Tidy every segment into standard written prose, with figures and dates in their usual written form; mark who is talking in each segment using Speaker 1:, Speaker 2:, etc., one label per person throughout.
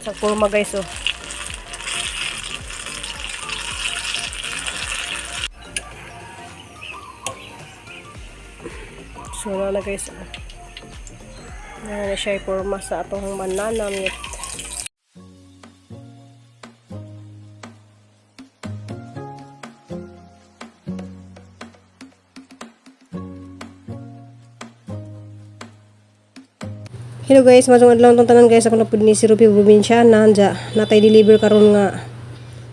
Speaker 1: Sa kurma, guys, oh. So na na, guys, oh. Na na siya kurma sa atong banana meat. Hello guys, masong adlaw tong tanan, guys. Ako na pud ni si Rupi Provinciana anja natay deliver karon nga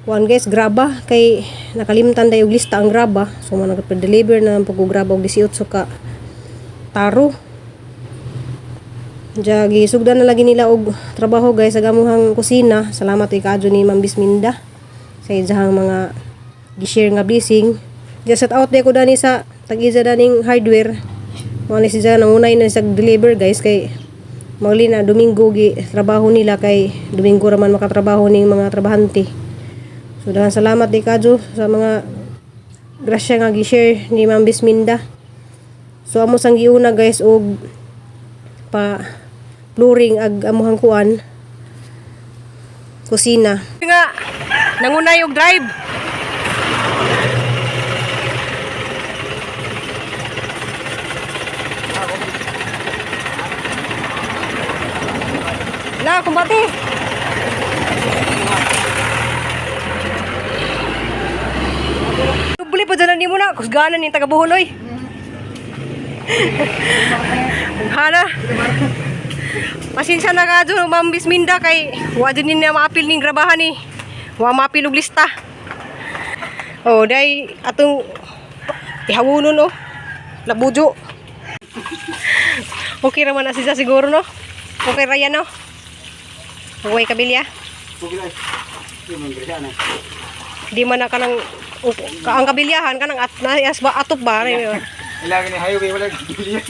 Speaker 1: kuan, guys, graba kay nakalimtan day og lista ang graba. So man nagpa-deliver na ang pag-graba og 18 ka taro. Anja gisugdan na lagi nila og trabaho, guys, sa gamuhang kusina. Salamat kay kaadyo ni Ma'am Bisminda sa iyang mga gi-share nga blessing. Just set out day ko dani sa tag-isa daning hardware. Mo ni siya nangunay na sa deliver, guys, kay mauli na Domingo gi trabaho nila kay Domingo ra man makatrabaho ning mga trabahante. So daghang salamat di kadyo sa mga grasya nga gi-share ni Ma'am Bisminda. So amo sang giuna, guys, og pa flooring ag amuhang kuan kusina. Nga nangunay og drive. La, kumbate. Buli pa dyan ni mo na. Kusganan ni taga Boholoy. Hana. Pasensya na ka dyan, Ma'am Bisminda, kay wa din niya maapil ning grabahan ni. Wa maapil og lista. Oh, day atong ihawunon, oh. Labujo. Okay ra man na siya siguro, no. Okay ra yan, no. Uway kabilya. Di man na kanang ka ang kabilyahan kanang at na as ba atop ba rin.
Speaker 2: Ilang ni highway wala gilian.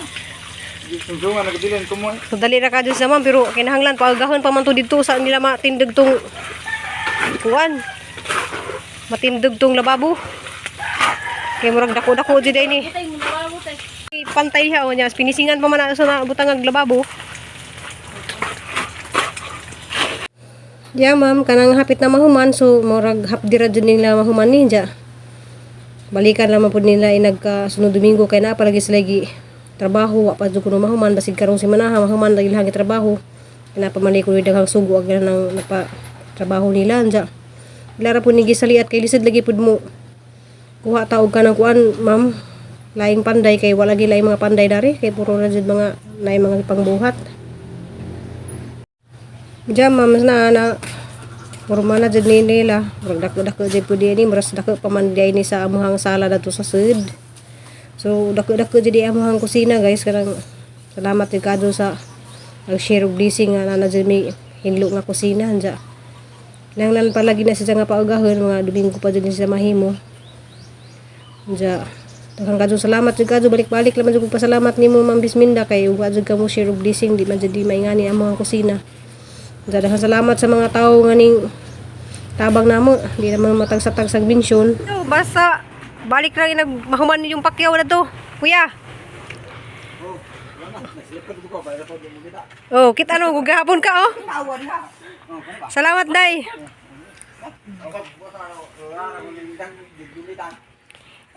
Speaker 2: Sungsungan nagbilian kumo.
Speaker 1: So dali ra ka dyan sa ma'am pero kinahanglan paagahon pa man to didto sa nila matindig tong kuan. Matindig tong lababo. Kay murag dako-dako jud ay ni. Pantay siya o niya pinisingan pa man na sa butang ag lababo. Yeah, ma'am, kanang hapit na mahuman, so murag hapdira jud nila mahuman ninja. Balikan lamang pud nila inagka sunod Domingo kay naa palagi sila gi trabaho, wa pa jud kuno mahuman basig karong semana mahuman lagi ilang trabaho. Kay naa pa man kuno daghang sugo ag nang napa trabaho nila anja. Lara pud ni gisaliat kay lisod lagi pud mo kuha ta og kanang kuan, ma'am, laing panday kay wala gi laing mga panday dari kay puro ra jud mga naay mga pangbuhat. Diyan, ma'am, na na Purma na jud ni nila. Murag dako-dako jud pud ni, muras dako pa man diay ni sa amuhang sala dadto sa sud. So dako-dako jud di amuhang kusina, guys, kanang salamat jud kadto sa nag-share og blessing nga naa na jud may hinlo nga kusina anja. Kinahanglan palagi na siya nga paugahon, mga Domingo pa jud ni siya mahimo. Anja daghang kadto salamat jud kadto, balik-balik laman jud kog pasalamat nimo, Ma'am Bisminda, kay wa jud ka mo share og blessing di man jud di maingani ang mga kusina. Anja daghang salamat sa mga tawo nga ning tabang namo, di naman matagsa-tagsag bensyon. Basta balik lang nag mahuman yung pakyaw na to. Kuya. Oh, kita no gugahapon ka, oh. Salamat, day.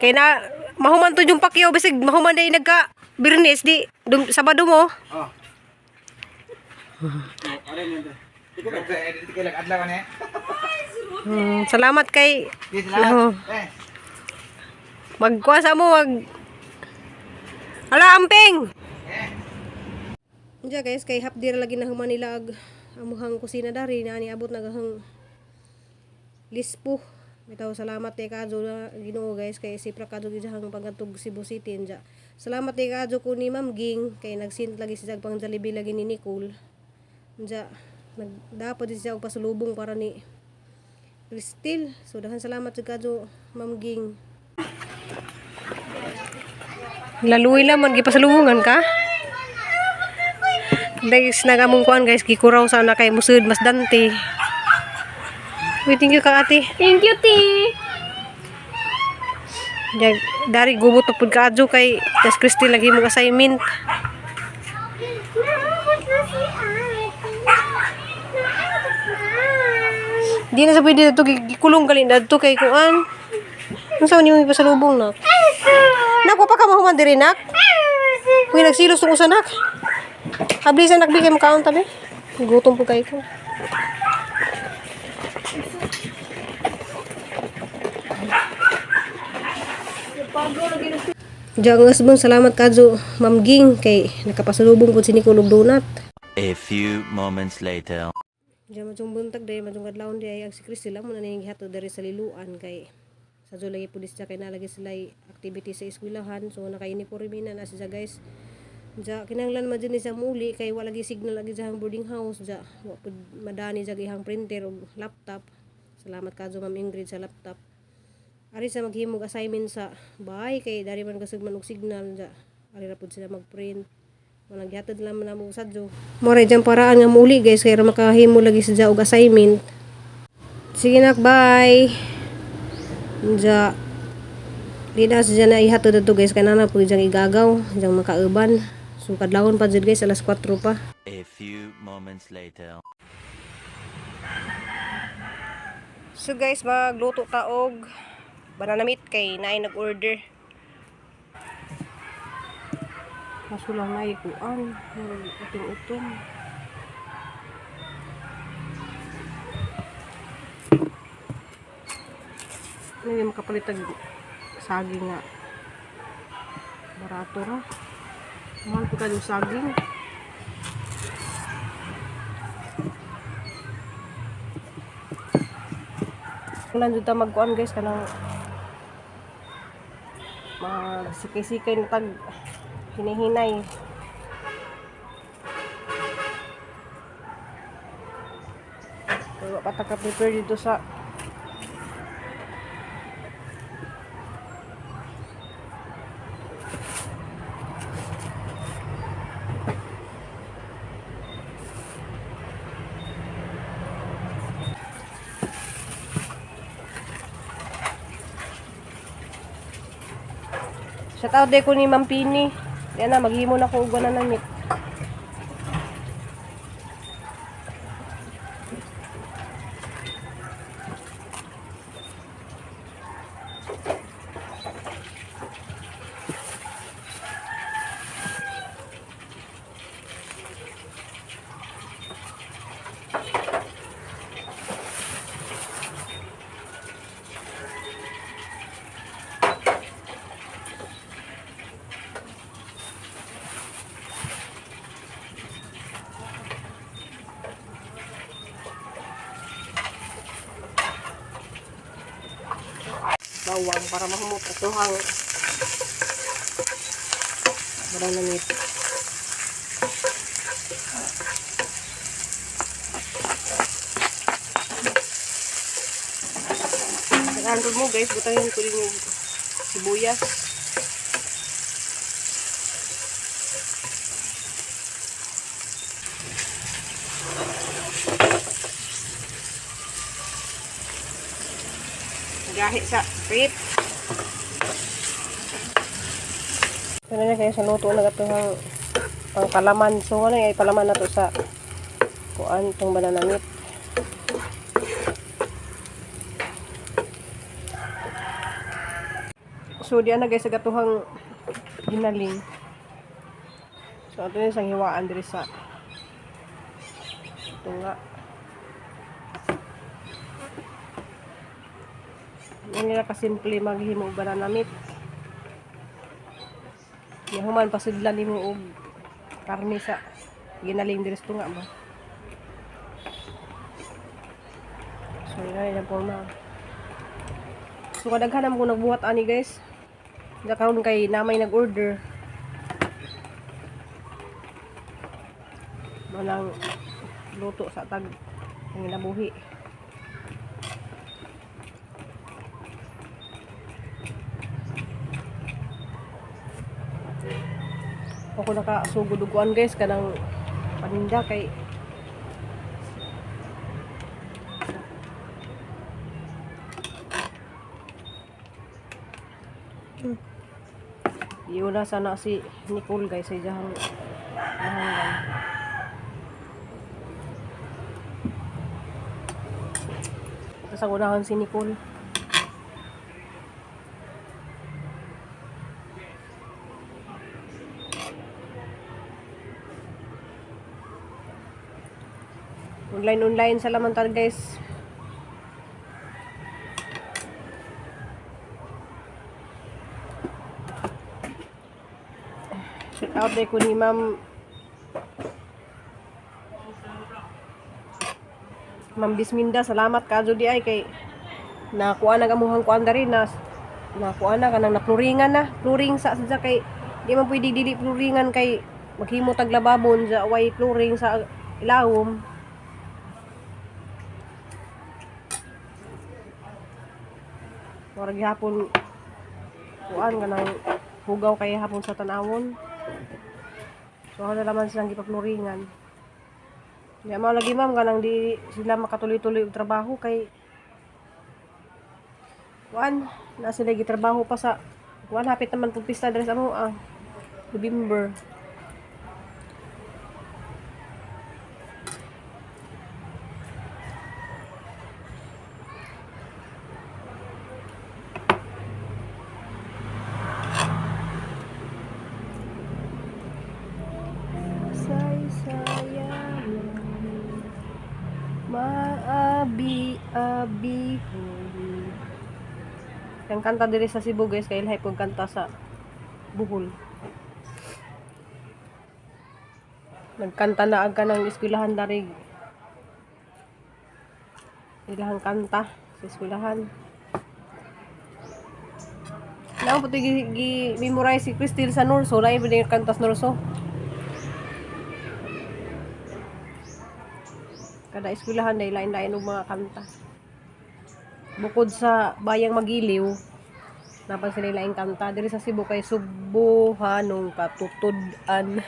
Speaker 1: Kay na mahuman to yung pakyaw bisig mahuman day nagka Birnes di dum, Sabado mo.
Speaker 2: Oh. Adlaw ni.
Speaker 1: Salamat kay
Speaker 2: Di sila.
Speaker 1: Oh.
Speaker 2: Eh.
Speaker 1: Magkuha sa mo, mag. Ala, amping! Diya guys, kay hapdir lagi na human nila ag amuhang kusina dari na niabot na gahang lispo. Bitaw salamat kay kadyo na Ginoo, guys, kay sipra kadyo gidjahang pangadtog Cebu City anja. Salamat kay kadyo ko ni Ma'am Ging kay nagsint lagi siya pang Jollibee lagi ni Nicole. Anja nagdapat din siya og pasulubong para ni Cristel. So daghan salamat jud kadyo, Ma'am Ging. Laluwi laman gipasalubungan ka. Guys, nagamong kuan, guys, gikuraw sana kay musud mas dante. Uy, thank you ka, ate.
Speaker 3: Thank you, T.
Speaker 1: Dari gubot na pud kaadyo kay Tas Christy lagi mong assignment. Di na sa pwede dito gikulong gali dadto kay kuan. Unsa man yung ipasalubong nak? Nak, wa pa ka mahuman diri nak? Kuy nagsilos tong usa nak. Habli sa nak bi kay makaon tabi. Gutom po kay ko. Diyan ang husband, salamat kadyo, Ma'am Ging, kay nakapasalubong ko si Nicole og donut.
Speaker 3: A few moments later.
Speaker 1: Diyan madyong buntag day, madyong kadlawon day, ag si Christy lang muna nang gihatod diri sa liluan kay sa lagi pulis siya kay nalagi sila activity sa eskwelahan, so naka-uniforme na na siya guys. Ja kinahanglan man jud ni siya muli kay wala lagi signal lagi sa boarding house ja wa pud madani ja gihang printer og laptop. Salamat kadyo Ma'am Ingrid sa laptop. Ari sa maghimog assignment sa bahay kay dari man kasug man og signal ja. Ari ra pud sila magprint. Walang gihatod lang man namo sadyo. Mo ra diyang paraan nga muli guys kay ra makahimo lagi sa og assignment. Sige nak, bye. Ja di na siya na ihatod adto guys kay nana pud diyang igagaw, diyang makauban. So kadlawon pa jud guys alas 4 pa.
Speaker 3: A few moments later.
Speaker 1: So guys, magluto ta og banana meat kay naay nag-order. Kaso lang naay kuan, murag utom-utom. Hindi makapalit og saging nga. Barato ra. Mahal po kayo saging. Wala jud ta magkuan guys kanang magsikay-sikay na tag hinihinay. Pero pa ta ka prepare dito sa Shout out ko ni Ma'am Pini. Yan na, maghimo na ko og banana meat. Bawang para mahumot ato ang banana meat. Naghandle mo guys, butangin ko din yung sibuyas. Gahi sa prep. Ano na kayo sa luto na ito ang pangpalaman. So ano ay palaman na to sa kuan tong banana meat. So diyan na guys sa gatuhang ginaling. So ato na isang hiwaan diri sa tunga. Yan nila kasimple maghimo og banana meat. Yahuman pasudlan nimo og karne sa ginaling diri sa tunga ba. So yun na yung forma. So kadaghan ko nagbuhat ani guys. Da karon kay namay nag-order. Manang luto sa tag ang ginabuhi. Ako nakasugod og kuan guys kanang paninda kay Iuna sana si Nicole guys sa iyang nahanggan. Dito sa unahan si Nicole. Online online sa laman tal, guys. Shout out ko ni Ma'am Ma'am Bisminda, salamat ka di ay kay nakuha na gamuhang kuan dari na nakuha na kanang napluringan na pluring sa sadya kay di man pwede dili pluringan kay maghimo tag lababon sa way pluring sa ilawom. Murag gihapon kuan kanang hugaw kay hapon sa tanawon. So ako na naman silang gipapluringan. Di mao lagi, ma'am, kanang di sila makatuloy-tuloy og trabaho kay kuan na sila gitrabaho pa sa kuan, hapit naman pug pista diri sa amo November. Say-saya maabi-abihon. Ang kanta diri sa Cebu, guys, kay lahi pug kanta sa Bohol. Nagkanta na aga ng eskwelahan dari. Ilahang kanta sa eskwelahan. Naa po gi, gi memorize si Cristel sa Norso, lain ba yung kanta sa Norso? Kada eskwelahan dahil lain-lain og mga kanta. Bukod sa Bayang Magiliw, napan sila laing kanta. Diri sa Cebu kay Subuhanong Katutud-an.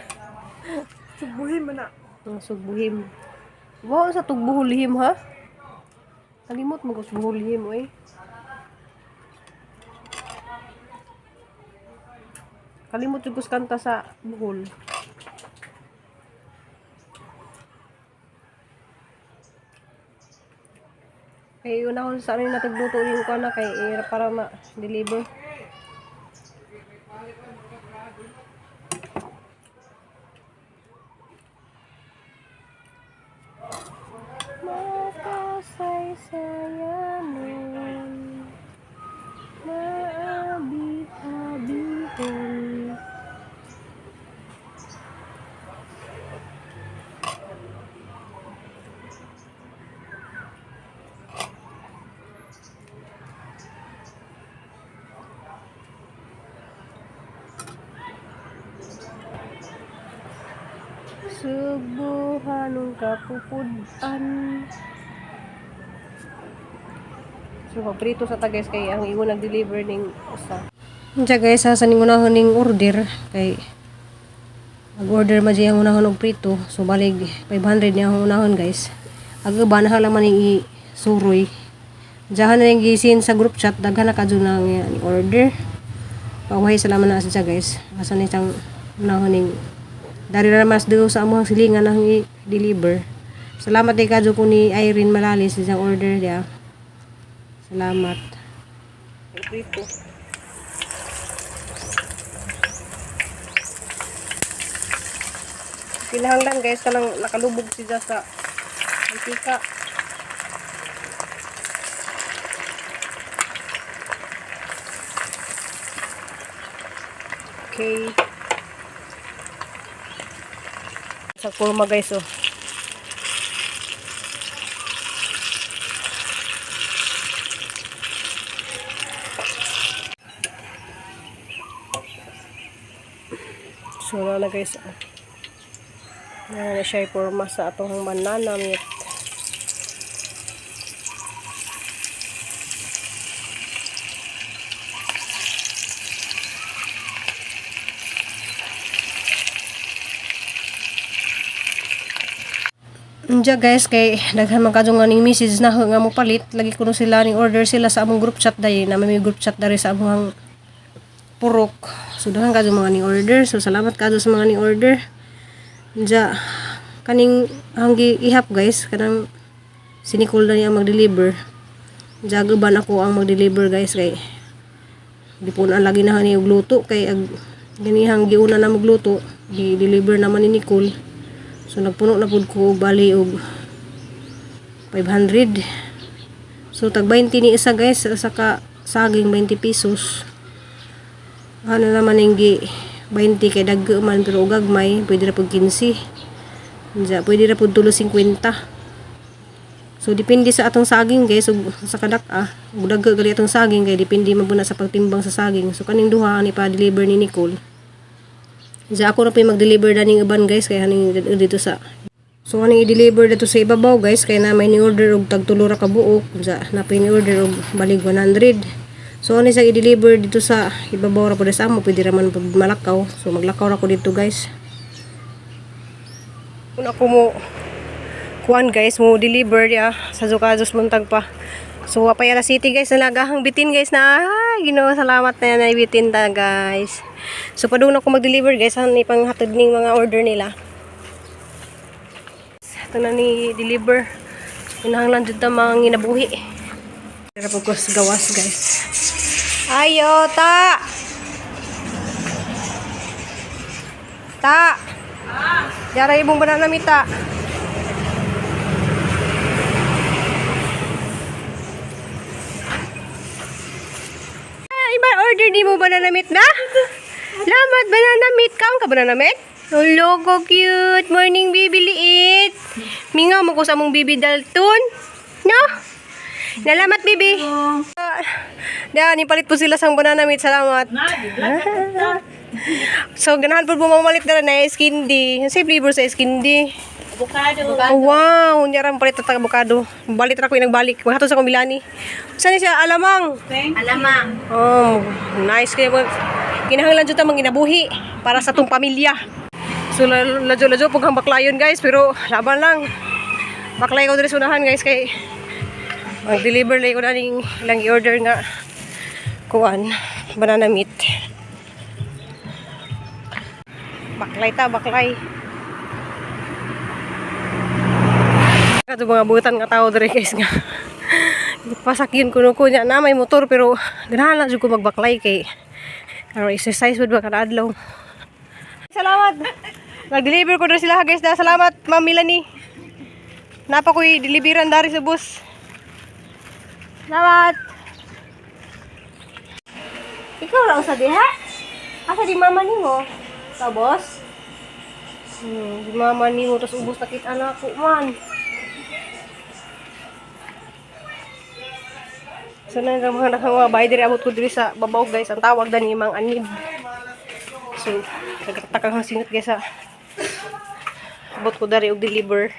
Speaker 2: Subuhin mo na.
Speaker 1: Ang sugbuhim. Wow, sa tugbuhulhim ha? Kalimot mo ko sugbuhulhim, oy. Kalimot jud ko sa kanta sa Bohol. Kay unahon sa ano natugluto yung ko na kay para ma-deliver. Makasaysayanon, maabi-abihon. Subuhanong kapupud-an. So, paprito sa ta, guys, kay ang ingon nag-deliver ning usa. Unsa, guys, sa ning unahon ning order kay mag-order man siya ang unahon og prito. So balig 500 niya ang unahon, guys. Aga ba na lang man ning isuroy. Diyan na ning gisin sa group chat, daghan na kadyo nang ni order. Pawahi salamat na siya, guys. Asa ni siyang unahon ning dari na mas duo sa among silingan ang i-deliver. Salamat kay kadyo ko ni Irene Malalis sa order niya. Salamat. Prito. Kinahanglan, guys, kanang nakalubog siya sa mantika. Okay. Sa kurma, guys, oh. So na na, guys, oh. Na na siya kurma sa atong banana meat. Unja, guys, kay daghan man kadyo nga ning message na nga mo palit lagi kuno sila ning order sila sa among group chat dai na may group chat dari sa among purok. So daghan kadyo mga ning order. So salamat kadyo sa mga ning order. Unja kaning hanggi ihap, guys, kanang si Nicole na niya mag-deliver. Jagaban ako ang mag-deliver, guys, kay di po na lagi na ni og luto kay ag ganihang giuna na magluto, gi-deliver naman ni Nicole. So nagpuno na pud ko og bali og 500. So tag 20 ni isa, guys, sa ka saging, 20 pesos. Ano naman yung gi 20 kay dagko man, pero og gagmay pwede ra pud 15. Unsa, pwede ra pud tulo 50. So depende sa atong saging, guys, ug sa kadak-a. Ug dagko gali atong saging kay depende man pud na sa pagtimbang sa saging. So kaning duha ni pa-deliver ni Nicole. Unsa, ako ra pa mag-deliver daning uban, guys, kay haning dito sa. So aning i-deliver dito sa ibabaw, guys, kay na may ni-order og tag tulo ra ka buok, unsa na pa ni-order og balig 100. So ani sa i-deliver dito sa ibabaw ra pud sa amo, pwede ra man pud malakaw. So maglakaw ra ko dito, guys. Una ko mo kuan, guys, mo deliver ya sa Zukazos buntag pa. So Apayala City, guys, nalagahang bitin, guys, na ay Ginoo, salamat na na bitin ta, guys. So padung ako mag-deliver, guys, ani panghatod ning mga order nila. Ito na ni deliver. Kinahanglan jud ta mga nginabuhi. Pero pag gawas, guys. Ayo, ta! Ta! Yara ibong banana mita. Ah, iba order di mo banana meat na? Lamat banana meat. Kaon ka banana meat? Hello, ko cute. Morning, baby liit. Mingaw mo ko sa among baby Dalton. No? Nalamat, baby. Ah, Daan, ipalit po sila sa banana meat. Salamat. So, ganahan po bumamalit na na ice candy. Ano flavor sa ice candy?
Speaker 4: Avocado.
Speaker 1: Oh, wow! Unya ra palit ta avocado. Balit ra ko yung nagbalik. Maghatod sa akong Milani. Saan ni siya? Alamang.
Speaker 4: Alamang.
Speaker 1: Oh, nice kayo. Kinahanglan jud ta manginabuhi para sa tong pamilya. So ladyo-ladyo pug ang baklayon, guys, pero laban lang. Baklay ko diri sa unahan, guys, kay mag-deliver lang ko na ning ilang i-order nga kuan banana meat. Baklay ta, baklay. Kato mga butan nga tao diri, guys, nga. Pasakyin kuno ko niya na may motor, pero ganahan lang jud ko magbaklay kay aron exercise pud ba kada adlaw. Salamat. Nag-deliver ko na sila, guys, na salamat, Ma'am Melanie. Napa ko'y deliveran dari sa bus. Salamat. Ikaw ra usa diha? Asa di mama nimo? Tapos? Di mama nimo tas ubos na kita na ako man. So na yung mga nakang mga bahay diri, abot ko diri sa babaw, guys. Ang tawag dani mang anib. So nagtatakang ang singot, guys, ha. Abot ko dari og deliver.